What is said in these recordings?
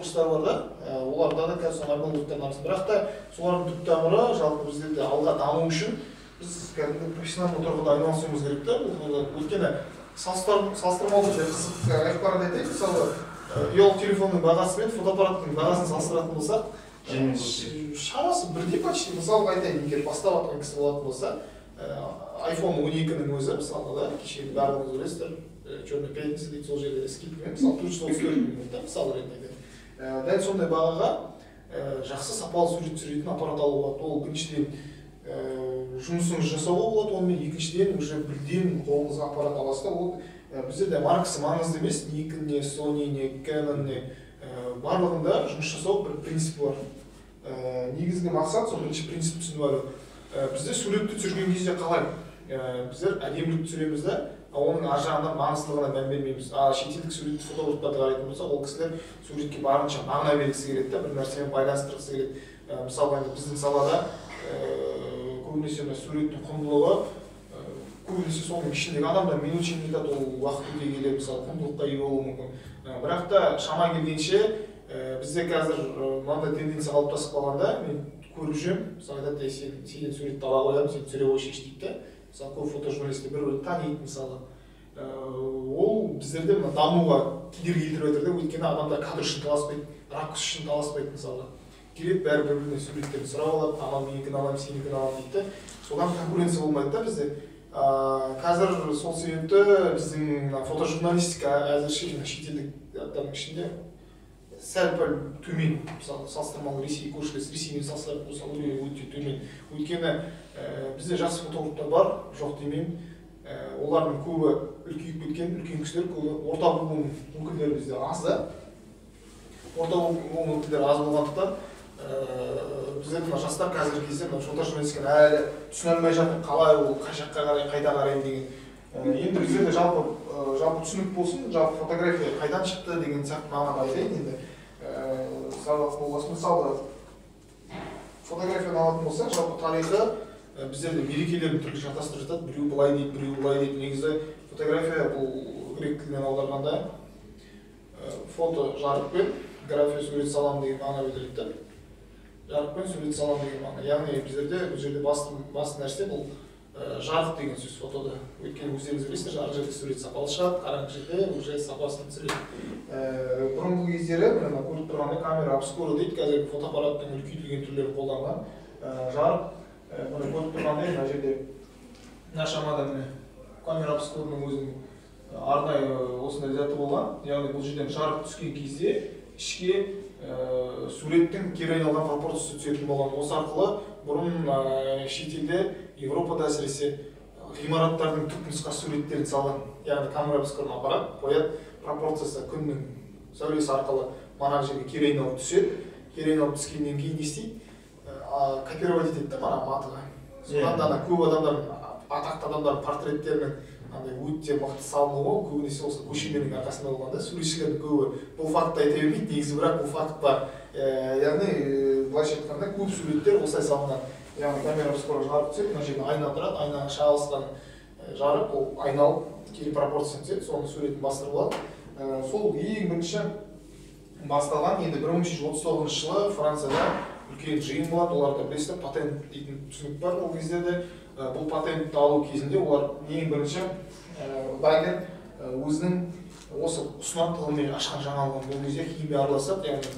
Курстар бар да, оларда да қазір сол мобилдықтардың арасында. Бірақ та солардың түп тамыры жалпы біздерде алға даму үшін біз кәдімгі профессионалды тұрғыда айналысуымыз керек та. Бұл өйткені салыстырмалы түрде қызық ақпарат айтайын. Мысалы, ұялы телефонның бағасы мен фотоаппараттың бағасын салыстыратын болсақ, шамасы бірдей почти. Мысалға айтайын, егер бастап жатқан кісі болатын болса, iPhone 12-нің өзі мысалға да, кеше барлығыңыз білесіздер, Черный пятница дейді, сол жерде скидкамен, мысалы, 434 мың да, мысалы ретінде. Дәл сондай бағаға жақсы сапалы сурет түсіретін аппарат алуға болады. Ол біріншіден жұмысыңызды жасауға болады онымен, екіншіден уже бірден қолыңызға аппарат аласыз да. Ол біздерде маркасы маңызды емес, Nikon не, Sony не, Canon не, барлығында жұмыс жасау бір принципі бар. Негізгі мақсат сол бірінші принцип түсініп алу. Бізде суретті түсірген кезде қалай? Біздер әдемілік түсіреміз да, оның ар жағынан маңыздылығына мән бермейміз. А шетелдік суретті фотографтарды қарайтын болсақ, ол кісілер суретке барынша мағына бергісі келеді да, бір нәрсемен байланыстырғысы келеді. Мысалға, енді біздің салада көбінесе мына суреттің құндылығы көбінесе соның ішіндегі адамдар мен айтады, ол уақыт өте келе мысалы құндылыққа ие болуы мүмкін. Бірақ та шама келгенше бізде қазір мынандай тенденция қалыптасып қалғанда мен көріп жүремін. Мысалы, айтады: «Ей, сен сенен суретті ала қоямын, сен түсіре қойшы», — дейді да. Мысалы, көп фотожурналистер бір бірін таниды мысалы. Ол біздерде мына дамуға кедергі келтіріп жатыр да, өйткені адамдар кадр үшін таласпайды, ракурс үшін таласпайды. Мысалы, келеді, бәрі бір бірінен суреттерін сұрап алады, анау менікін аламын, сенікін аламын дейді да, содан конкуренция болмайды да бізде. Қазір сол себепті біздің мына фотожурналистика әзірше мына шетелдік ішінде сәл пәл төмен. Мысалы, салыстырмалы Ресей, көршілес Ресеймен салыстыратын болсақ, өте төмен. Өйткені бізде жақсы фотографтар бар, жоқ демеймін. Олардың көбі үлкейіп кеткен, үлкен кісілер көбі, орта буын өкілдері бізде аз да. Орта буын өкілдері аз болғандықтан бізде мына жастар қазіргі кезде мына фотожурналистиканы әлі түсіне алмай жатыр, қалай ол, қай жаққа қарай, қайда қараймын деген. Енді біздерде жалпы түсінік болсын, жалпы фотография қайдан шықты деген сияқты мағынада айтайын енді. Сабақ болғасын, мысалы, фотографияны алатын болсақ, жалпы тарихы біздерде мерекелердің түрлі шатастырып жатады, біреу былай дейді, біреу былай дейді. Негізі фотография бұл грек тілінен аударғанда фото жарықпен, графия сурет саламын деген мағына білдіреді да, жарықпен сурет саламын деген мағына. Яғни біздерде бұл жерде басты нәрсе бұл жарық деген сөз фотода. Өйткені өздеріңіз білесіздер, жарық жерде сурет сапалы шығады, қараңғы жерде уже сапасын түсіреді. Бұрынғы кездері мына көріп тұрғандай камера обскура дейді, қазіргі фотоаппараттың үлкейтілген түрлері қолданған. Жарық, мына көріп тұрғандай мына жерде мына шамада міне камера обскураның өзінің арнайы осындай заты болған. Яғни бұл жерден жарық түскен кезде ішке суреттің кері айналған пропорциясы түсетін болған. Осы арқылы бұрын шетелде, Европада әсіресе, ғимараттардың түпнұсқа суреттерін салған. Яғни камера обскураны аппарат қояды, пропорциясы күннің сәулесі арқылы манағы жерге кері айналып түседі. Кері айналып түскеннен кейін не істейді? Копировать етеді да мана матыға. Содан да ана көп адамдардың, атақты адамдардың портреттерінің андай өте мықты салынуы көбінесе осы көшірменің арқасында болған да. Суретшілердің көбі бұл фактты айта бермейді негізі, бірақ бұл факт бар. Яғни былайша айтқанда көп суреттер осылай салынған. Яғни камера обскура жарық түседі, мына жерде айна тұрады, айнаға шағылысқан жарық ол айналып кері пропорцияны түседі, соның суретін бастырып алады. Сол ең бірінші басталған. Енді 1839 жылы Францияда үлкен жиын болады, оларда білесіздер патент дейтін түсінік бар ол кездерде. Бұл патентті алу кезінде олар ең бірінші Дагер өзінің осы ұсынатын ғылыми ашқан жаңалығын, бұл кезде химия араласады, яғни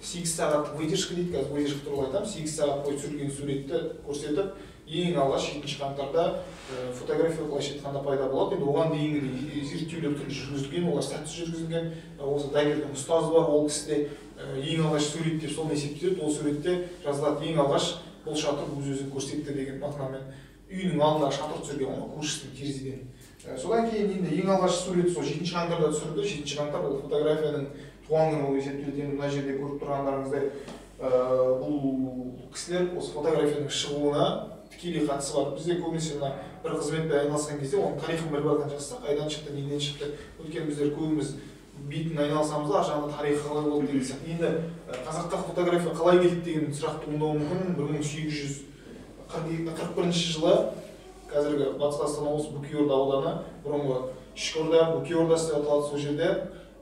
8 сағаттық выдержка дейді, қазір выдержка туралы айтамын, 8 сағат бойы түсірілген суретті көрсетіп, ең алғаш 7 қаңтарда фотография былайша айтқанда пайда болады. Енді оған дейінгі зерттеулер түрлі жүргізілген, олар сәтсіз жүргізілген. Осы Дагердің ұстазы бар, ол кісі де ең алғаш сурет деп соны есептеледі. Ол суретте жазылады, ең алғаш бұл шатыр өз өзін көрсетті деген мағынамен, үйінің алдына шатыр түсірген ғой көршісінің терезеден. Содан кейін енді ең алғаш сурет сол 7 қаңтарда түсірілді. 7 қаңтар ол фотографияның туған күні болып есептеледі. Енді мына жерде көріп тұрғандарыңыздай бұл кісілер осы фотографияның шығуына тікелей қатысы бар. Бізде көбінесе мына бір қызметпен айналысқан кезде оның тарихын біліп алған жақсы, қайдан шықты, неден шықты. Өйткені біздер көбіміз бетін айналысамыз да, ар жағында тарихы қалай болды деген сияқты. Енді қазақта фотография қалай келді деген сұрақ туындауы мүмкін. 1841 жылы қазіргі Батыс Қазақстан облысы Бөкей Орда ауданы, бұрынғы Ішкі Орда, Бөкей Ордасы деп аталады, сол жерде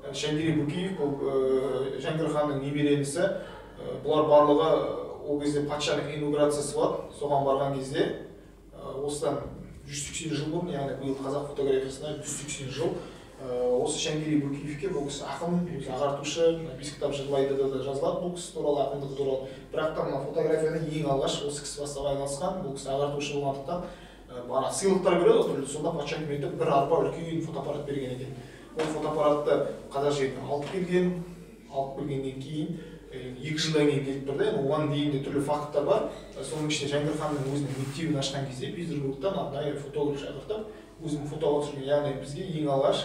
Шәңгерей Бөкеев, бұл Жәңгір ханның немере інісі. Бұлар барлығы ол кезде патшаның инаугурациясы болады. Соған барған кезде осыдан 180 жыл бұрын, яғни биыл қазақ фотографиясына 180 жыл, осы Шәңгерей Бөкеевке, бұл кісі ақын, өзі ағартушы, бес кітап жырлайды да жазылады бұл кісі туралы, ақындығы туралы. Бірақ та мына фотографияны ең алғаш осы кісі бастап айналысқан, бұл кісі ағартушы болғандықтан бана сыйлықтар береді ғой түрлі. Сонда патша үкіметі бір арба үлкен фотоаппарат берген екен. Ол фотоаппаратты қазақ жеріне алып келген, алып келгеннен кейін 2 жылдан кейін келіп тұр да, енді оған дейін де түрлі факттар бар. Соның ішінде Жәңгір ханның өзінің мектебін ашқан кезде Петербургтан арнайы фотограф шақыртып, өзінің фотоға түсірген. Яғни бізге ең алғаш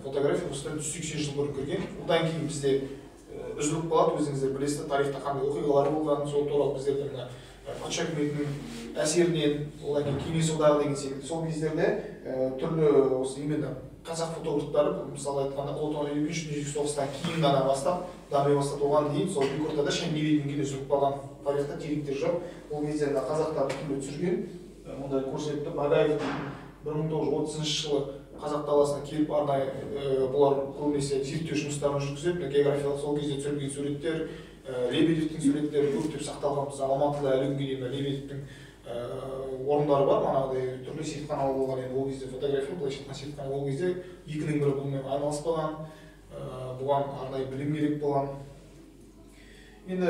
фотография осыдан 180 жыл бұрын кірген. Одан кейін бізде үзіліп қалады, өзіңіздер білесіздер, тарихта қандай оқиғалар болғанын, сол туралы біздерде мына патша үкіметінің әсерінен, одан кейін Кеңес одағы деген секілді. Сол кездерде түрлі осы именно қазақ фотографтары, мысалы айтқанда, Ұлы Отан екінші дүниежүзілік соғыстан кейін ғана бастап дами бастады. Оған дейін сол екі ортада Шәңгерейден кейін үзіліп қалған, тарихта деректер жоқ. Ол кезде мына қазақтар түрлі түсірген, мұндай көрсетті. Багаев дейтін 1930 жылы қазақ даласына келіп арнайы бұлар көбінесе зерттеу жұмыстарын жүргізеді. Мына географиялық сол кезде түсірілген суреттер, Лебедевтің суреттері көптеп сақталған. Мысалы, Алматыда әлі күнге дейін Лебедевтің орындары бар, манағыдай түрлі сейітханалар болған. Енді ол кезде фотография, былайша айтқанда сейітхана, ол кезде екінің бірі бұнымен айналыспаған, бұған арнайы білім керек болған. Енді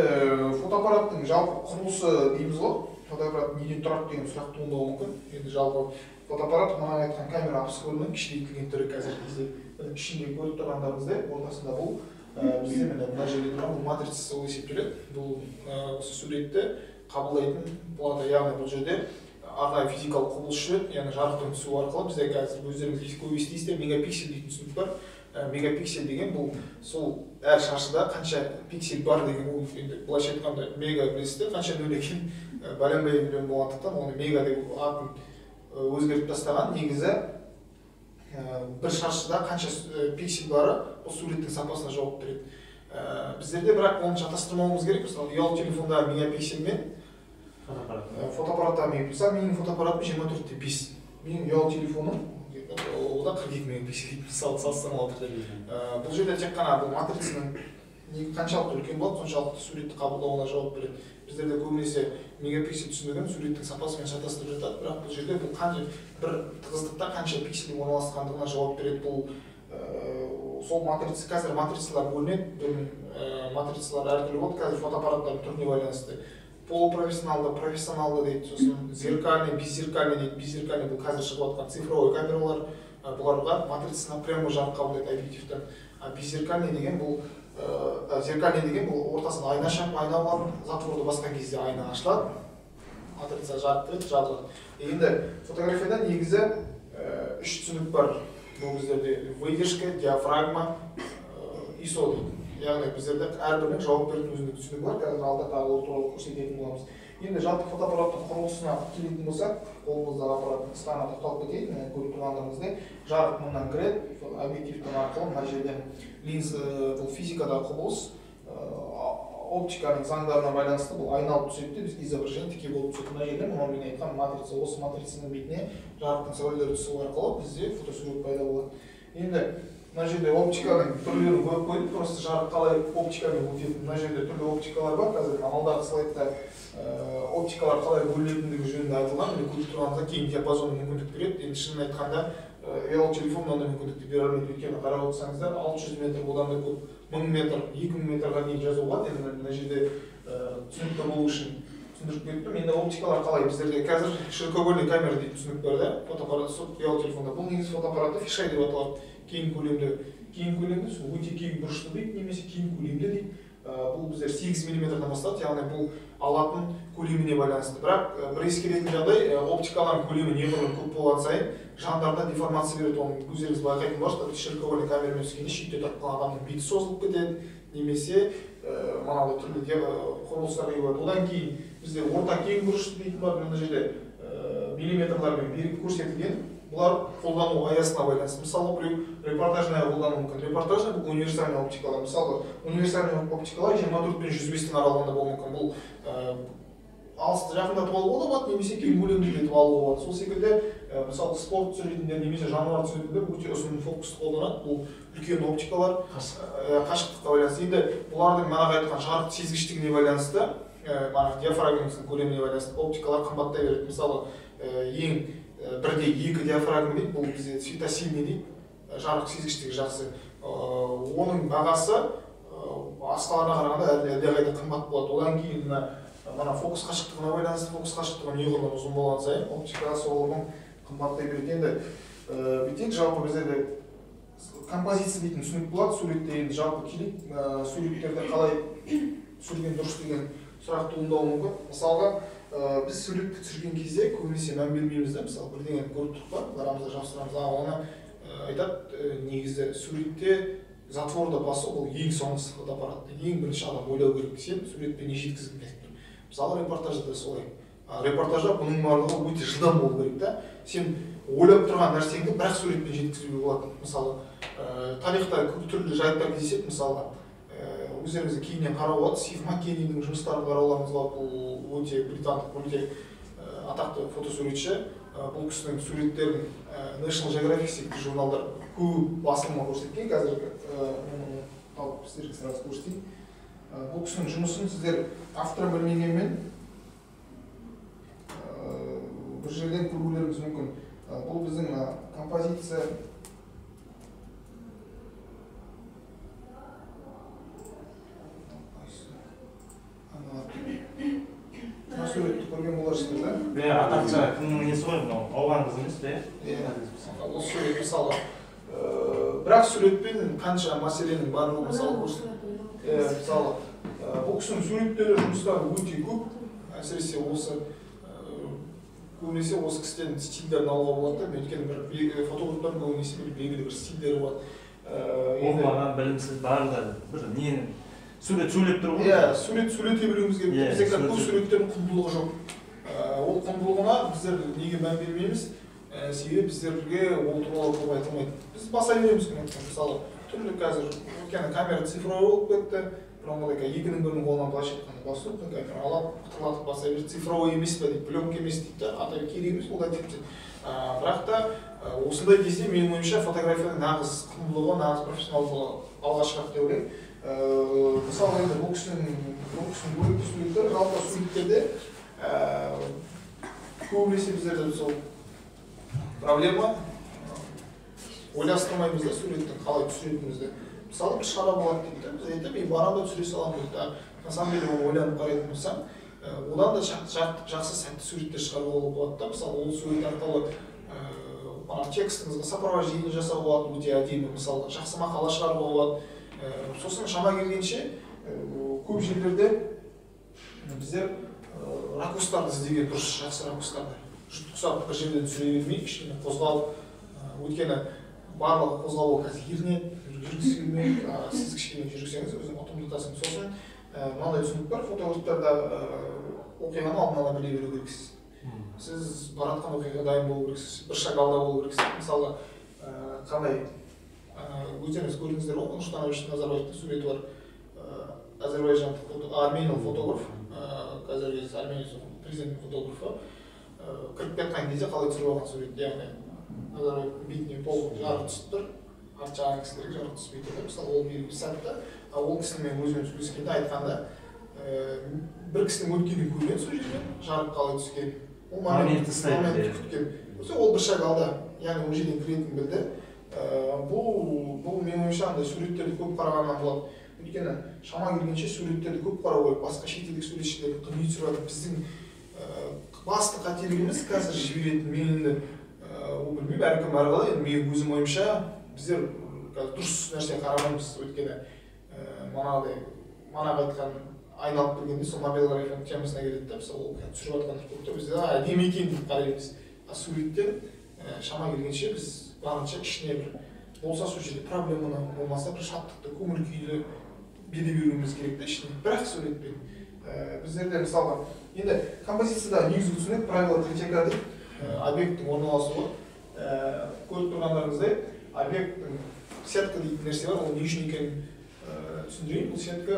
фотоаппараттың жалпы құрылысы дейміз ғой, фотоаппарат неден тұрады деген сұрақ туындауы мүмкін. Енді жалпы фотоаппарат мына айтқан камера обскурының кішірейтілген түрі. Қазіргі кезде ішінде көріп тұрғандарыңыздай, ортасында бұл бізде міне мына жерде тұрған бұл матрицасы болып есептеледі. Бұл осы суретті қабылдайтын плата, яғни бұл жерде арнайы физикалық құбылыс жүреді, яғни жарықтың түсуі арқылы. Бізде қазір өздеріңіз көп естисіздер, мегапиксель дейтін түсінік бар. Мегапиксель деген бұл сол әр шаршыда қанша пиксель бар деген, ол енді былайша айтқанда мега білесіздер, қанша нөл екен, бәленбай миллион болғандықтан оны мега деп атын өзгертіп тастаған. Негізі бір шаршыда қанша пиксель бары бұл суреттің сапасына жауап береді. Біздерде бірақ оны шатастырмауымыз керек. Мысалы, ұялы телефондағы мегапиксель мен фотоаппараттағы мегапиксель. Мысалы, менің фотоаппаратым 24,5, менің ұялы телефоным ода 42 мегапиксель, мысалы, салыстырмалы түрде. Бұл жерде тек қана бұл матрицаның қаншалықты үлкен болады, соншалықты суретті қабылдауына жауап береді. Біздерде көбінесе мегапиксель түсінігін суреттің сапасымен шатастырып жатады, бірақ бұл жерде бұл қанша бір тығыздықта қанша пиксель орналасқандығына жауап береді. Бұл сол матрица, қазір матрицалар бөлінеді, матрицалар әртүрлі болады, қазір фотоаппараттардың түріне байланысты. Полупрофессионалды, профессионалды дейді, сосын зеркальный, беззеркальный дейді. Беззеркальный бұл қазір шығып жатқан цифровой камералар, бұларға матрицасына прямо жарық қабылдайды объективтен. А беззеркальный деген бұл зеркальный деген бұл ортасында айна шап, айна бар, затворды басқан кезде айна ашылады, матрица жарық береді, жабылады. Енді фотографияда негізі үш түсінік бар. Бұл біздерде выдержка, диафрагма, ISO дейді. Яғни біздерде әрбірінің жауап беретін өзіндік түсінігі бар. Қазір алда тағы ол туралы көрсететін боламыз. Енді жалпы фотоаппараттың құрылысына келетін болсақ, қолымыздағы аппараттың қысқаға тоқталып кетейін. Міне көріп тұрғандарыңыздай, жарық мындан кіреді, объективтің арқылы мына жерден линза, бұл физикадағы құбылыс, оптиканың заңдарына байланысты бұл айналып түседі де, бізге изображение тіке болып түседі. Мына жерде мынау мен айтқан матрица, осы матрицаның бетіне жарықтың сәулелері түсу арқылы бізде фотосурет пайда болады. Енді мына жерде оптиканың түрлерін қойып қойдық, просто жарық қалай оптикамен өтетін. Мына жерде түрлі оптикалар бар. Қазір алдағы слайдта оптикалар қалай бөлінетіндігі жөнінде айтылған. Міне көріп тұрғаныңыздай кең диапазонды мүмкіндік береді. Енді шынын айтқанда, ұялы телефон мынандай мүмкіндікті бере алмайды. Өйткені қарап отырсаңыздар, 600 метр, одан да көп, 1000 метр, 2000 метрға дейін жазуға болады. Енді мына жерде түсінікті болу үшін түсіндіріп кеттім. Енді оптикалар қалай? Біздерде қазір широкоугольный камера дейтін түсінік бар да, фотоаппарат, ұялы телефонда. Бұл негізі фотоаппаратты фишай деп аталады. Кең көлемді, кең көлемді, сол өте кең бұрышты дейді, немесе кең көлемді дейді. Бұл біздер 8 миллиметрден басталады, яғни бұл алатын көлеміне байланысты. Бірақ бір ескеретін жағдай, оптикалардың көлемі неғұрлым көп болған сайын жандарда деформация береді. Оны өздеріңіз байқайтын боларсыздар, широкоугольный камерамен түскенде шетте тұрып қалған адамның беті созылып кетеді, немесе мынандай түрлі құрылыстарға ие болады. Одан кейін бізде орта кең бұрышты дейтін бар, мына жерде миллиметрлармен беріп көрсетілген. Бұлар қолдану аясына байланысты. Мысалы, біреу репортажный қолдану мүмкін. Репортажный бұл универсальный оптикалар. Мысалы, универсальный оптикалар 24 пен 105-тің аралығында болуы мүмкін. Бұл Алысты жақындатып алуға да болады, немесе кең көлемді етіп алуға болады. Сол секілді, мысалы, спорт түсіретіндер немесе жануар түсіретіндер өте ұзын фокусты қолданады. Бұл үлкен оптикалар, қашықтыққа байланысты. Енді бұлардың манағы айтқан жарық сезгіштігіне байланысты, манағы диафрагмасының көлеміне байланысты оптикалар қымбаттай береді. Мысалы, ең бірде 2 диафрагма дейді, бұл бізде светосильный дейді, жарық сезгіштігі жақсы. Оның бағасы басқаларына қарағанда әлдеқайда қымбат болады. Одан кейін мына фокус қашықтығына байланысты, фокус қашықтығы неғұрлым ұзын болған сайын оптика соғұрлым қымбаттай береді. Енді бүйтейік, жалпы біздерде композиция дейтін түсінік болады. Суретте енді жалпы келейік, суреттерді қалай түсірген дұрыс деген сұрақ туындауы мүмкін. Мысалға, біз суретті түсірген кезде көбінесе мән бермейміз да, мысалы бірдеңені көріп тұрып па, барамыз да жабыстырамыз. Оны айтады, негізі суретте затворды басу ол ең соңғы фотоаппарат. Ең бірінші адам ойлау керек, сен суретпен не жеткізгің келіп тұр. Мысалы, репортажда да солай. Репортажда бұның барлығы өте жылдам болу керек та. Сен ойлап тұрған нәрсеңді бір-ақ суретпен жеткізуге болады. Мысалы, тарихта көп түрлі жайттар кездеседі. Мысалға, өздеріңізге кейіннен қарауға болады. Стив Маккеннидің жұмыстарын қарауларыңызға болады. Бұл өте британдық, өте атақты фотосуретші. Бұл кісінің суреттерін National Geographic секілді журналдар көп басылымға көрсеткен. Қазір оны алып сіздерге сразу көрсетейін. Бұл кісінің жұмысын сіздер авторын білмегенмен бір жерден көрулеріңіз мүмкін. Бұл біздің композиция. Мына суретті көрген боларсыздар да? Иә, атақты кімнің несі ғой мынау? Ауған қызы емес пе? Иә, осы сурет мысалы. Бірақ суретпен қанша мәселенің барлығы мысалы көрсетеді. Мысалы, бұл кісінің суреттері, жұмыстары өте көп. Әсіресе осы, көбінесе осы кісіден стильдерін алуға болады да. Өйткені бір фотографтардың көбінесе бір белгілі бір стильдері болады. Оқымаған, білімсіз барлығы бір нені сурет сөйлеп тұр ғой. Иә, сурет сөйлете білуіміз керек. Бізде көп суреттердің құндылығы жоқ. Ол құндылығына біздер неге мән бермейміз? Себебі біздерге ол туралы көп айтылмайды. Біз баса береміз кнопканы. Мысалы, түрлі қазір, өйткені камера цифровой болып кетті. Бұрынғыдай екінің бірінің қолынан былайша айтқанда басу, камера алып, қытырлатып баса береді. Цифровой емес пе дейді, пленка емес дейді да, ата керек емес, ол да тіпті. Бірақ та осындай кезде менің ойымша фотографияның нағыз құндылығы, нағыз профессионалдығы алға шығады деп ойлаймын. Мысалы, енді бұл кісінің бөлікті суреттері, жалпы суреттерде көбінесе біздерде сол проблема ойластырмаймыз да суреттің қалай түсіретінімізді. Мысалы, бір шара болады дейді да, біз айтамыз, мен барамын да түсіре саламын дейді. На самом деле оны ойланып қарайтын болсам, одан да жақсы сәтті суреттер шығаруға болады да. Мысалы, ол сурет арқылы текстіңізге сопровождение жасауға болады, өте әдемі, мысалы, жақсы мақала шығаруға болады. Сосын шама келгенше көп жерлерде біздер ракурстарды іздеген дұрыс, жақсы ракурстарды. Жұрт құсап бір жерден түсіре бермей, кішкене қозғалып, өйткені барлығы қозғалуға қазір ерінеді, жүргісі келмейді. Сіз кішкене жүрсеңіз өзің ұтымдатасың. Сосын мынандай түсінік бар, фотографтарда оқиғаны алдын ала біле беру керексіз. Сіз баратқан оқиғаға дайын болу керексіз, бір шаг алда болу керексіз. Мысалы, қандай өздеріңіз көрдіңіздер ғой, Нұрсұлтан Әбішевич Назарбаевтың суреті бар. Әзербайжандық, армениялық фотограф, қазіргі кезде Армения президентінің фотографы, кіріп кеткен кезде қалай түсіріп алған сурет, яғни Назарбаевтың бетіне толық жарық түсіп тұр, арт жағынан кісілерге жарық түспей тұр. Мысалы, ол белгілі сәтті, ол кісінің мен өзімен сөйлескенде айтқанда, бір кісінің өткенін көрген сол жерден, жарық қалай түскен, ол моментті күткен. Ол бір шаг алда, яғни ол жерден кіретінін білді. Бұл менің ойымша андай суреттерді көп қарағаннан болады. Өйткені шама келгенше суреттерді көп қарау керек. Басқа шетелдік суретшілер дүние түсіріп жатыр. Біздің басты қателігіміз қазір жіберетін, мен енді ол білмеймін, әркім әрқалай, енді менің өзім ойымша біздер қазір дұрыс нәрсе қарамаймыз. Өйткені манағы айтқан айналып келгенде сол мобилографияның темасына келеді да, мысалы, ол түсіріп жатқандар көп та, біз әдемі екен деп қараймыз. А суреттен шама келгенше біз барынша ішіне бір болса сол жерде проблеманы, болмаса бір шаттықты, көңіл күйді бере беруіміз керек та ішіне, бірақ суретпен. Біздерде мысалға енді композицияда негізгі түсінік правило Третьяка дейді, объекттің орналасуы. Көріп тұрғандарыңыздай объекттің сетка дейтін нәрсе бар, ол не үшін екенін түсіндірейін. Бұл сетка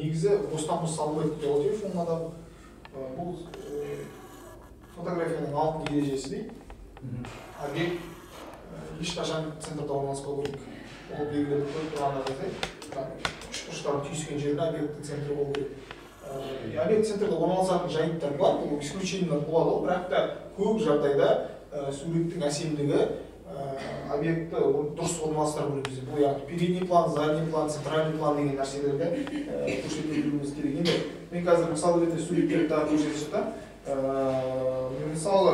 Негізі бостан бос салынбайды ұялы телефонға да. Бұл фотографияның алтын ережесі дейді. Объект ешқашан центрда орналаспау керек. Ол белгілі бір көріп тұрғандарыңыздай, үшбұрыштардың түйіскен жерінде объекттің центрі болу керек. Объект центрде орналасатын жайттар бар, бұл исключениелер болады ғой, бірақ та көп жағдайда суреттің әсемдігі объектті дұрыс орналастыра білу. Бұл яғни передний план, задний план, центральный план деген нәрселерді көрсете білуіміз керек. Енді мен қазір мысал ретінде суреттерді тағы көрсете жатамын. Мысалы,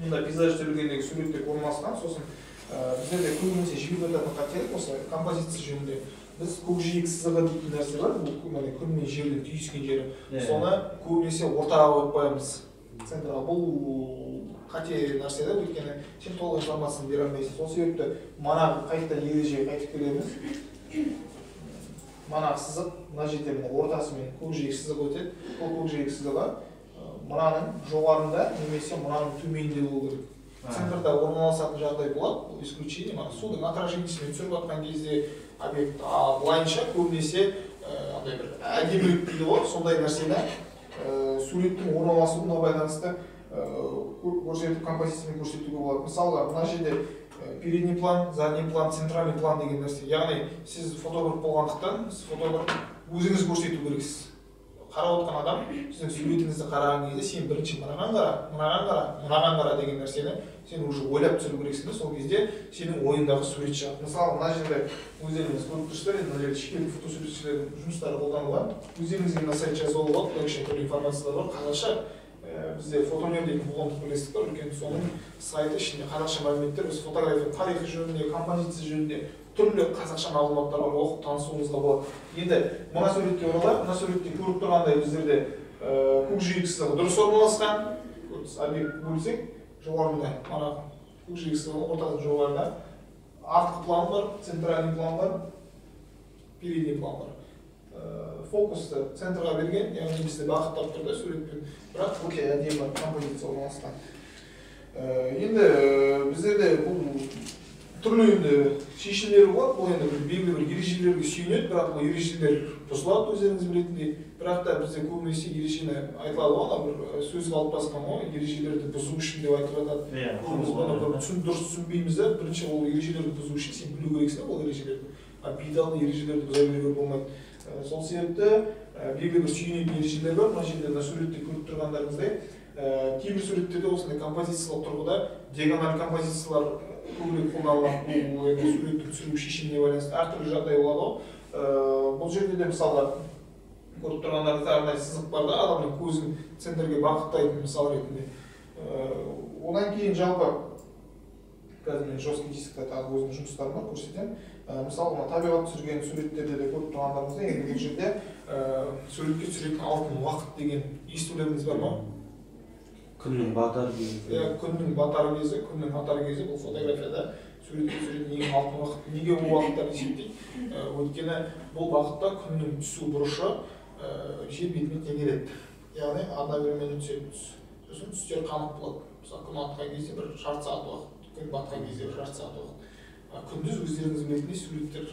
мында пейзаж түсірілгендегі суреттер орналасқан, сосын біздерде көбінесе жиі жататын қателік осы композиция жөнінде. Біз көкжиек сызығы дейтін нәрсе бар, бұл күн мен жердің түйіскен жері. Соны көбінесе ортаға қойып қоямыз, центрға. Бұл қате нәрсе да, өйткені сен толық информацияны бере алмайсың. Сол себепті манағы қайтадан ережеге қайтып келеміз. Манағы сызық мына жерде міне ортасымен көкжиек сызығы өтеді. Ол көкжиек сызығы мынаның жоғарында немесе мынаның төменінде болу керек. Центрда орналасатын жағдай болады, бұл исключение. Мына судың отражениесімен түсіріп жатқан кезде объект, а былайынша көбінесе андай бір әдемілік дейді ғой, сондай нәрсені суреттің орналасуына байланысты көрсетіп, композициямен көрсетуге болады. Мысалға, мына жерде передний план, задний план, центральный план деген нәрсе. Яғни сіз фотограф болғандықтан, сіз фотограф өзіңіз көрсету керексіз. Қарап отқан адам сіздің суретіңізді қараған кезде сен бірінші мынаған қара, мынаған қара, мынаған қара деген нәрсені сен уже ойлап түсіру керексің де, сол кезде сенің ойыңдағы сурет шығады. Мысалы, мына жерде өздеріңіз көріп тұрсыздар, енді мына жерде шетелдік фотосуретшілердің жұмыстары қолданылған. Өздеріңізге мына сайт жазып алуға болады, бұның ішінде түрлі информациялар бар. Қазақша бізде фотонер деген қоғамдық бірлестік бар, үлкен, соның сайты ішінде қазақша мәліметтер, біз фотография тарихы жөнінде, композиция жөнінде түрлі қазақша мағлұматтар бар, оқып танысуыңызға болады. Енді мына суретке оралайық. Мына суретте көріп тұрғандай біздерде көкжиек сызығы дұрыс орналасқан. Объект бөлсек, жоғарында мына көкжиек сызығының ортасы жоғарыда артқы план бар, центральный план бар, передний план бар. Фокусты центрға берген, яғни бізді бағыттап тұр да суретпен, бірақ өте әдемі композиция орналасқан. Енді біздерде бұл түрлі енді шешімдері болады, бұл енді бір белгілі бір ережелерге сүйенеді, бірақ бұл ережелер бұзылады, өздеріңіз білетіндей. Бірақ та бізде көбінесе ережені айтылады ғой, ана бір сөз қалыптасқан ғой, ережелерді бұзу үшін деп айтып жатады. Біз бұны бір дұрыс түсінбейміз да. Бірінші ол ережелерді бұзу үшін сен білу керексің ол ережелерді. А бейталды ережелерді бұза беруге болмайды. Сол себепті белгілі бір сүйенетін ережелер бар. Мына жерде мына суретте көріп тұрғандарыңыздай, кейбір суреттерде осындай композициялық тұрғыда диагональ композициялар көбірек қолданылады. Бұл енді суреттің түсіру шешіміне байланысты әртүрлі жағдай болады ғой. Бұл жерде де мысалға көріп тұрғандарыңызда арнайы сызық бар да, адамның көзін центрге бағыттайтын мысал ретінде. Одан кейін жалпы қазір мен жесткий дискте тағы өзімнің жұмыстарым бар, көрсетемін. Мысалы, мына табиғат түсірген суреттерде де көріп тұрғандарыңызда, енді бұл жерде суретке түсіретін алтын уақыт деген естулеріңіз бар ма? Күннің батар кезі. Иә, күннің батар кезі, күннің атар кезі бұл фотографияда суретке түсіретін ең алтын уақыт. Неге бұл уақыттар есептейді? Өйткені бұл бағытта күннің түсу бұрышы жер бетіне теңеледі. Яғни одновременно түсетін түс. Сосын түстер қанық болады. Мысалы, күн атқан кезде бір жарты сағат уақыт, күн батқан кезде бір жарты сағат уақыт. Күндіз өздеріңіз білетіндей суреттер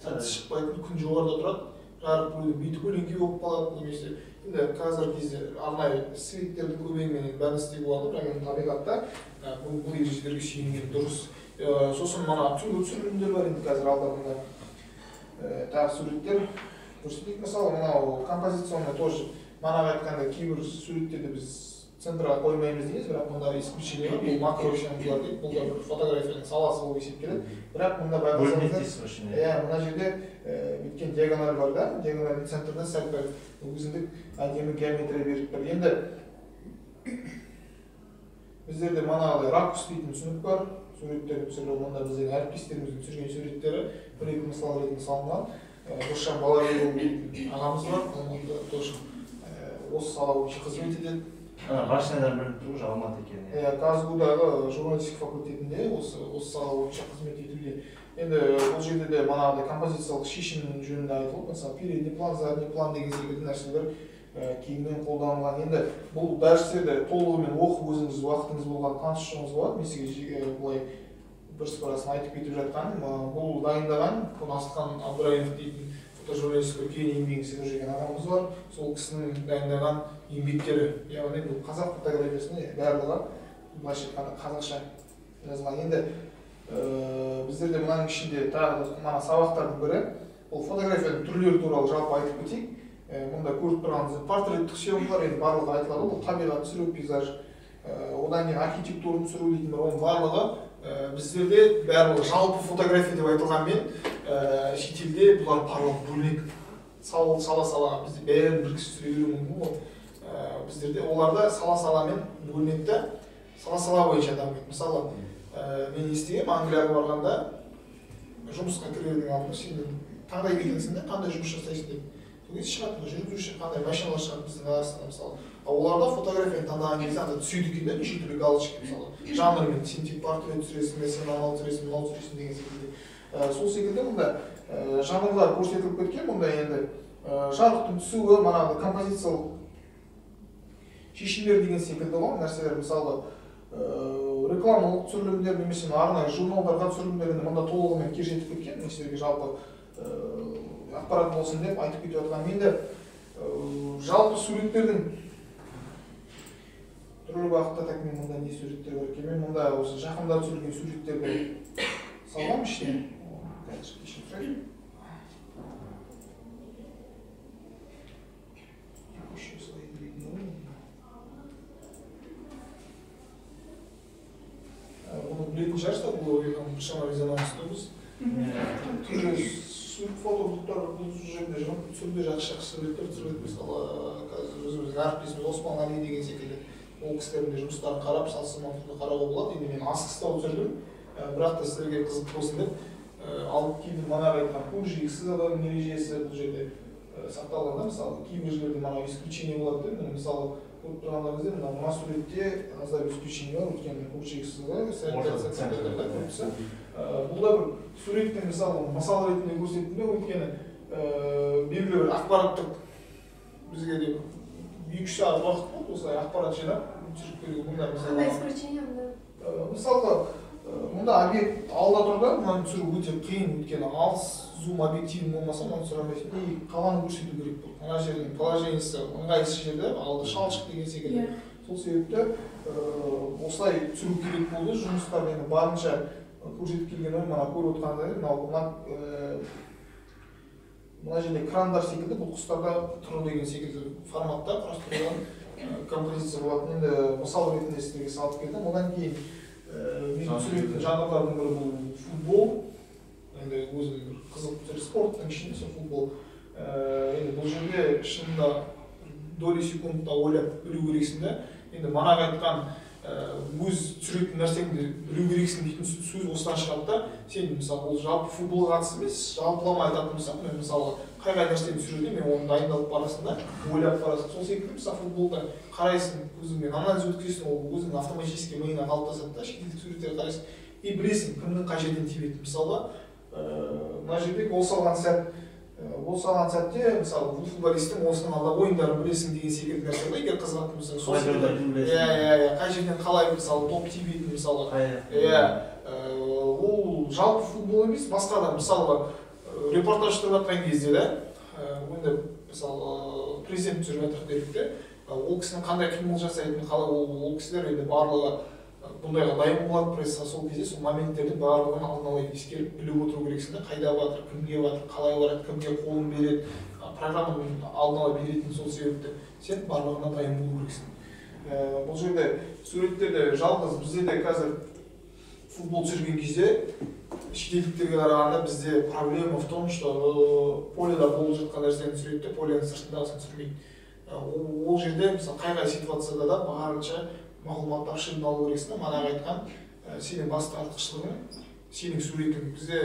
сәтсіз шықпайтын, күн жоғарыда тұрады, жарық біреудің беті көлеңке болып қалады, немесе енді қазіргі кезде арнайы светтердің көмегімен бәрін істеуге болады, бірақ енді табиғатта бұл ережелерге сүйенген дұрыс. Сосын мына түнгі түсірілімдер бар, енді қазір алдарында тағы суреттер көрсетейік. Мысалы, мынау композиционный тоже манағы айтқандай кейбір суреттерді біз центрға қоймаймыз дейміз, бірақ мұнда исключение бар. Бұл макро съемкалар дейді, бұл да бір фотографияның саласы болып есептеледі. Бірақ мұнда байқасаңыздар, иә, мына жерде бүйткен диагональ бар да, диагональдің центрінде сәл пәл өзіндік әдемі геометрия беріп тұр. Енді біздерде манағыдай ракурс дейтін түсінік бар. Суреттердің түсірілуі, мұнда біздің әріптестеріміздің түсірген суреттері бір екі мысал ретінде салынған. Досжан Балабекұлы дейтін ағамыз бар, Алматыда тоже осы сала бойынша қызмет етеді. Башнядан білініп тұр ғой, Алматы екені. Иә, КазГУ-дағы журналистика факультетінде осы сала бойынша қызмет етуде. Енді бұл жерде де манағыдай композициялық шешім жөнінде айтылып, мысалы, передний план, задний план деген секілді нәрселер кеңінен қолданылған. Енді бұл дәрістерді толығымен оқып, өзіңіз уақытыңыз болған танысуыңыз болады. Мен сізге былай бірсыпырасын айтып кетіп жатқаным, бұл дайындаған Асылхан Абдраимов дейтін Фотожурналист үлкен еңбегін сіңіріп жүрген ағамыз бар. Сол кісінің дайындаған еңбектері, яғни бұл қазақ фотографиясының барлығы былайша айтқанда қазақша жазылған. Енді біздерде мынаның ішінде тағы да мына сабақтардың бірі, ол фотографияның түрлері туралы жалпы айтып кетейік. Мұнда көріп тұрғанымыз портреттік съемкалар, енді барлығы айтылады, бұл табиғат түсіру, пейзаж, одан кейін архитектураны түсіру дейтін бар, оның барлығы біздерде барлығы жалпы фотография деп айтылғанмен, шетелде бұлар барлығы бөлінеді. Сала-салаға бізде бәрін бір кісі түсіре беруі мүмкін ғой. Біздерде оларда сала-саламен бөлінеді де, сала-сала бойынша дамиды. Мысалы, мен естігемін, Англияға барғанда жұмысқа кірердің алдында сен таңдай кетесің де, қандай жұмыс жасайсың деп. Сол кезде шығады, жүргізуші қандай машиналар шығады біздің Қазақстанда мысалы. Ал оларда фотографияны таңдаған кезде анда түседі екен де, неше түрлі галочка мысалы. Жанрмен сен тек портрет түсіресің бе, сен анау түсіресің, мынау түсіресің деген секілді. Сол секілді мұнда жанрлар көрсетіліп кеткен. Мұнда енді жарықтың түсуі, манағы композициялық шешімдер деген секілді ғой нәрселер, мысалы рекламалық түсірілімдер немесе арнайы журналдарға түсірілімдер, енді мұнда толығымен көрсетіп кеткен. Мен сіздерге жалпы ақпарат болсын деп айтып кетіп жатқаным. Енді жалпы суреттердің түрлі бағытта, так мен мұнда не суреттер бар екен, мен мұнда осы жақында түсірілген суреттерді салғам ішіне. Қазір кешірім сұраймын. Бұны білетін шығарсыздар, бұл біршама резонансты біз. Түрлі фотобуктар бұл жерде түсірді, жақсы суреттер түсіреді. Мысалы, қазір өзіміздің әріптесіміз Оспан Али деген секілді, ол кісілердің де жұмыстарын қарап, салыстырмалы түрде қарауға болады. Енді мен асығыстау түсірдім, бірақ та сіздерге қызық болсын деп алып келдім. Манағы айтқан көкжиексіз адам ережесі бұл жерде сақталған да. Мысалы, кейбір жерлерде мана исключение болады да. Мысалы, көріп тұрғандарыңыздай, мына суретте аздап исключение бар, өйткені көкжиексіз ғой. Бұл да бір суреттің мысалы мысал ретінде көрсеттім де, өйткені белгілі бір ақпараттық бізге де 2-3 сағат уақыт болды осылай ақпарат жинап түсіріп келуге. Мұнда қандай исключение? Мысалға, мұнда объект алда тұр да, мынаны түсіру өте қиын, өйткені алыс зум объективің болмаса мынаны түсіре алмайсың. И қаланы көрсету керек болды. Мына жердің положениесі ыңғайсыз жерде, алды шалшық деген секілді. Сол себепті осылай түсіру керек болды. Жұмыстар енді барынша көрсетіп келген ой, мына көріп отырғандай, мына жерде крандар секілді, бұл құстарда тұр деген секілді форматта құрастырылған композиция болатын. Енді мысал ретінде сіздерге салып келдім. Одан кейін мен түсіретін жанрлардың бірі бұл футбол. Енді өзім бір қызық спорттың ішінде сол футбол. Енді бұл жерде шынында доли секундта ойлап білу керексің да. Енді манағы айтқан өз түсіретін нәрсеңді білу керексің дейтін сөз осыдан шығады да. Сен мысалы, ол жалпы футболға қатысты емес, жалпылама айтатын болсам, мен мысалы қай-қай нәрсені түсіруде, мен оны дайындалып барасың да, ойлап барасың. Сол секілді мысалы футболда қарайсың, өзіңмен анализ өткізесің, ол өзіңнің автоматически миыңа қалыптасады да, шетелдік суреттерді қарайсың и білесің кімнің қай жерден тебетінін. Мысалға, мына жерде гол салған сәт, гол салған сәтте мысалы бұл футболисттің осының алда ойындарын білесің деген секілді нәрсе ғой, егер қызығатын болсаң. Сол секілді иә, қай жерден қалай мысалы топ тебетінін мысалы. Иә, ол жалпы футбол емес, басқа да мысалға репортаж түсіріп жатқан кезде де, енді мысалы президент түсіріп жатыр делік те, ол кісінің қандай қимыл жасайтынын, қалай ол кісілер енді барлығы бұндайға дайын болады пресса. Сол кезде сол моменттердің барлығын алдын ала ескеріп біліп отыру керексің да, қайда батыр, кімге батыр, қалай барады, кімге қолын береді, программаның алдын ала беретін. Сол себепті сен барлығына дайын болу керексің. Бұл жерде суреттерде жалғыз бізде де қазір футбол түсірген кезде шетелдіктерге қарағанда бізде проблема в том, что поледа болып жатқан нәрсені түсіреді де, поленің сыртындағысын түсірмейді. Ол жерде мысалы қай-қай ситуацияда да барынша мағлұматты обширно алу керексің да. Манағы айтқан сенің басты артықшылығың сенің суретің. Бізде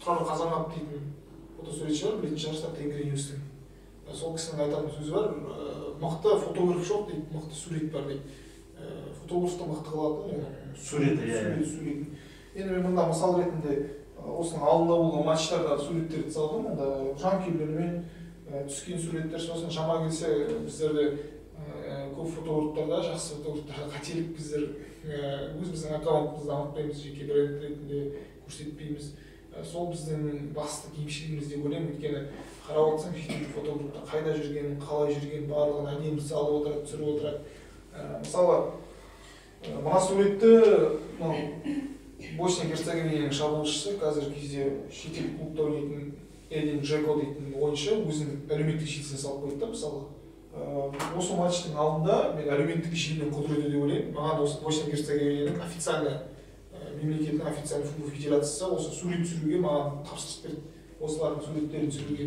Тұрар Қазанғап дейтін фотосуретші бар, білетін шығарсыздар, Тенгри Ньюстің. Сол кісінің айтатын сөзі бар, мықты фотограф жоқ дейді, мықты сурет бар дейді. Фотографты мықты қылатын суреті, иә. Суретін. Енді мен мұнда мысал ретінде осының алдында болған матчтардағы суреттерді салдым. Мұнда жанкүйерлермен түскен суреттер. Сосын шама келсе біздерде көп фотографтарда, жақсы фотографтарда қателік, біздер өзіміздің аккаунтымызды дамытпаймыз, жеке бренд ретінде көрсетпейміз. Сол біздің басты кемшілігіміз деп ойлаймын, өйткені қарап отырсаң шетелдік фотографтар қайда жүргенін, қалай жүргенін барлығын әдемі салып отырады, түсіріп отырады. Мысалы, мына суретті мынау Босния Герцеговинаның шабуылшысы, қазіргі кезде шетел клубта ойнайтын Эдин Джеко дейтін ойыншы өзінің әлеуметтік желісіне салып қойды да, мысалы. Осы матчтың алдында мен әлеуметтік желінің құдіреті деп ойлаймын. Маған осы Босния Герцеговинаның официальный мемлекеттің официальный футбол федерациясы осы сурет түсіруге маған тапсырыс берді, осылардың суреттерін түсіруге.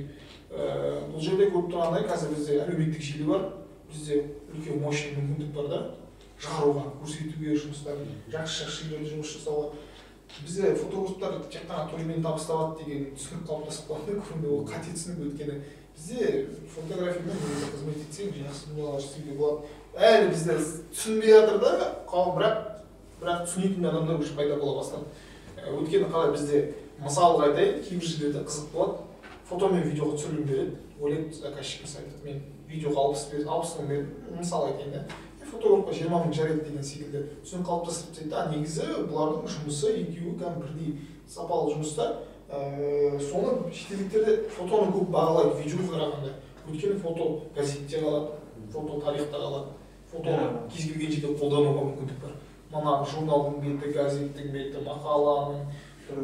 Бұл жерде көріп тұрғандай қазір бізде әлеуметтік желі бар, бізде үлкен мощный мүмкіндік бар да, шығаруға, көрсетуге жұмыстарын, жақсы жақсы жерлерде жұмыс жасауға. Бізде фотографтар тек қана тоймен табыс табады деген түсінік қалыптасып қалды көбінде, ол қате түсінік, өйткені бізде фотографиямен негізі қызмет етсең жақсы дүниелер істеуге болады. Әлі бізде түсінбей жатыр да қауым, бірақ түсінетін адамдар уже пайда бола бастады. Өйткені қалай бізде мысалға айтайын, кейбір жерлерде қызық болады, фото мен видеоға түсірілім береді, ойлайды заказчик мысалы айтады, мен видеоға 60 мың бердім, мысалы айтайын да, фотографқа 20 мың жарайды деген секілді түсінік қалыптастырып тастайды да. Негізі бұлардың жұмысы екеуі кәдімгі бірдей сапалы жұмыстар. Соны шетелдіктерде фотоны көп бағалайды видеоға қарағанда, өйткені фото газетте қалады, фото тарихта қалады, фотоны кез келген жерде қолдануға мүмкіндік бар. Мына журналдың беті, газеттің беті, мақаланың,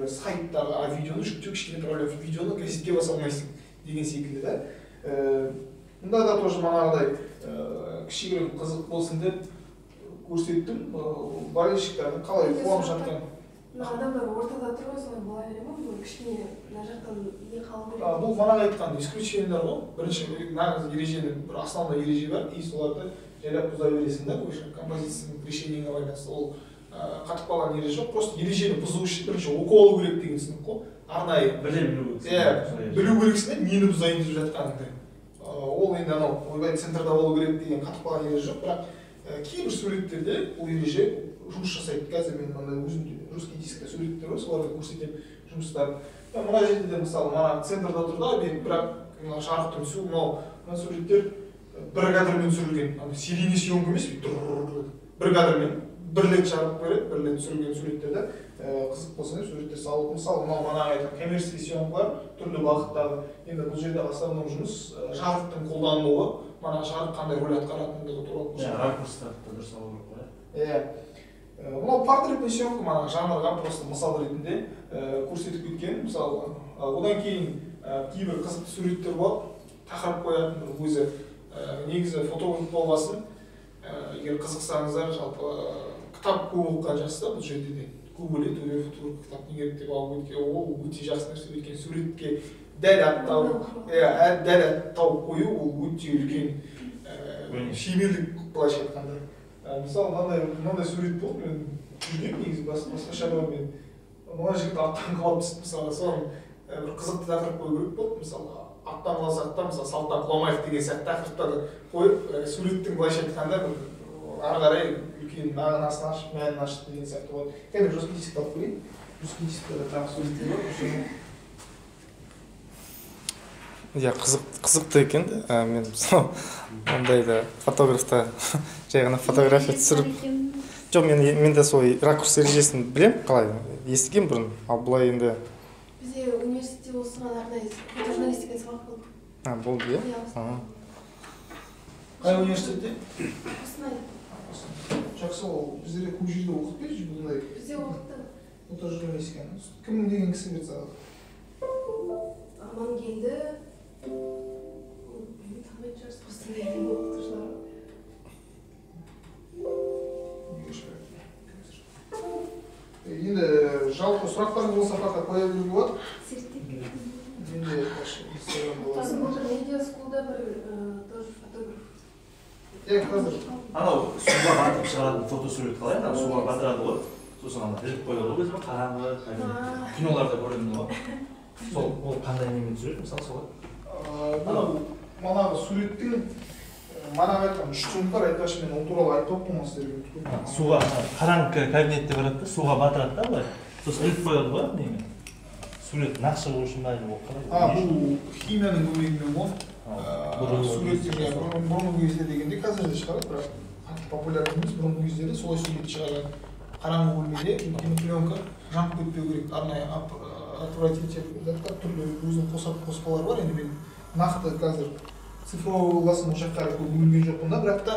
сайттағы, а видеоны жүктеу кішкене проблема, видеоны газетке баса алмайсың деген секілді да. Мұнда да тоже манағыдай кішігірім қызық болсын деп көрсеттім, болельщиктердің қалай қуанып жатқанын. Мына адамдар ортада тұр ғой, солай бола бере ма? Бұл кішкене мына жақтан не қалу керек? Бұл манағы айтқан исключениелер ғой. Бірінші нағыз ереженің бір основной ереже бар, и соларды жайлап бұза бересің да, уже композицияның решениеңе байланысты. Ол қатып қалған ереже жоқ, просто ережені бұзу үшін бірінші оқып алу керек деген түсінік қой. Арнайы білу керексің. Иә, білу керексің да, нені бұзайын деп жатқаныңды. Ол енді анау ойбай центрда болу керек деген қатып қалған ереже жоқ, бірақ кейбір суреттерде бұл ереже жұмыс жасайды. Қазір мен мынандай өзімде русский дискте суреттер бар, соларды көрсетемін жұмыстарын. Мына жерде де мысалы мына центрда тұр да, бірақ мына жарықтың түсуі, мынау суреттер бір кадрмен түсірілген, ана серийный съемка емес, бір кадрмен бір рет жарық береді, бір рет түсірілген суреттерді қызық болсын деп суреттер салып, мысалы мынау манағы айтқан коммерческий съемкалар түрлі бағыттағы. Енді бұл жерде основной жұмыс жарықтың қолданылуы, мана жарық қандай рөл атқаратындығы туралы. Иә, ракурстарды дұрыс алу керек қой. Иә. Мынау портретный съемка мана жанрға просто мысал ретінде көрсетіп кеткен. Мысалы, одан кейін кейбір қызықты суреттер болады, тақырып қоятын бір өзі. Негізі фотограф болғасын, егер қызықсаңыздар, жалпы кітап көп оқыған жақсы да, бұл жерде де көп ойлайды, ой, фотограф кітап не керек деп алып өткен, ол өте жақсы нәрсе, өйткені суретке дәл ат тауып, дәл ат тауып қою ол өте үлкен шеберлік, былайша айтқанда. Мысалы, мынандай сурет болды, мен жүргенмін негізі басқа шаруамен. Мына жігіт аттан құлап түсті, мысалы, соны бір қызықты тақырып қою керек болды, мысалы, аттан құласақ та, мысалы, салттан құламайық деген сияқты тақырыптарды қойып, суреттің былайша айтқанда бір ары қарай үлкен мағынасын ашып, мәнін ашып деген сияқты болады. Кәдімгі жесткий диск алып көрейін. Жесткий дискте де тағы суреттер бар. Иә, қызықты екен. Мен мысалы ондайды фотографта жай ғана фотография түсіріп. Жоқ, мен де сол ракурс ережесін білем, қалай естігем бұрын, ал былай енді. Бізде университетте осыған арнайы фотожурналистика сабақ болды. А, болды, иә? Қай университетте? Қостанай. Жақсы, ол біздерде көп жерде оқытпайды бұндай. Бізде оқытты. Фотожурналистиканы. Кім деген кісі берді сабақ? Амангелді. Танымайтын шығарсыз, Қостанайдың оқытушылары. Енді жалпы сұрақтарыңыз болса пока қоя беруге болады. Зерттеп. Менде Инстаграм болады. Қазір медиа скулда бір тоже фотограф. Иә, қазір. Анау суға батырып шығаратын фотосурет қалай? Анау суға батырады ғой. Сосын ана іліп қояды ғой, өзі қараңғы киноларда көрінді ғой. Сол ол қандай немен түсіреді мысалы солай? Бұл манағы суреттің манағы айтқан үш түсінік бар, айтпақшы мен ол туралы айтып отырмын сіздерге. Суға қараңғы кабинетте барады да, суға батырады да былай. Сосын іліп қояды ғой немен. Сурет нақ шығу үшін ба ол қалай? Бұл химияның көмегімен ғой. Суреттер бұрынғы кезде дегенде қазір де шығарады, бірақ қатты популярды емес. Бұрынғы кездері солай сурет шығарған. Қараңғы бөлмеде, өйткені пленка жанып кетпеу керек, арнайы Отвратитель заттар, түрлі өзінің қосатын қоспалары бар. Енді мен нақты қазір цифровой болған соң, ол жаққа көп үңілген жоқпын да, бірақ та